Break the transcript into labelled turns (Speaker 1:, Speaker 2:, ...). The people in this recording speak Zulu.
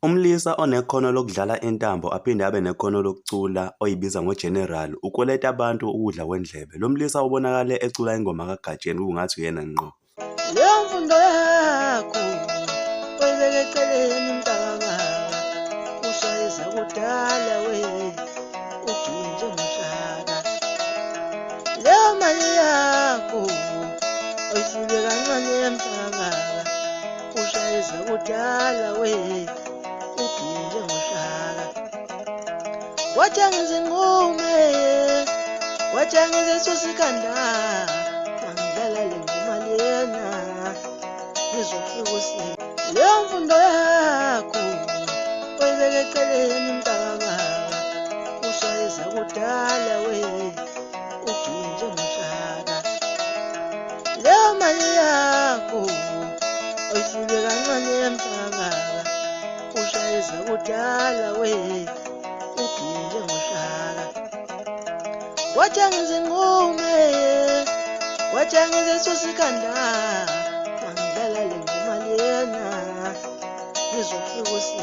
Speaker 1: Umlisa onekhono lokudlala intambo aphinde abe nekhono lokucula oyibiza ngo-General ukweleta abantu ukudla kwendlebe. Lo mlisa ubonakale ecula ingoma kaGatsheni kungathi uyena ngqo.
Speaker 2: Leyo mfundo yakho oyibeke eceleni mntakababa, usayeza kudala we ugiye njengoshaka. Leyo mali yakho oyifike kancane mntakababa, ushayeza kudala we ugiye njengoshaka. Wathi angizinqume, wathi angizisusa ikhanda, mangidlala le ngoma lena ngizofika usile. Leyo mfundo yakho oyibeke eceleni mntakababa, usayeza kudala we ugiye njengoshaka. Leyo mali yakho oyifike kancane mntakababa, ushayeza kudala we ugiye njengoshaka. Wathi angizinqume, wathi angizisusa ikhanda, mangidlala le ngoma lena ngizofika usile.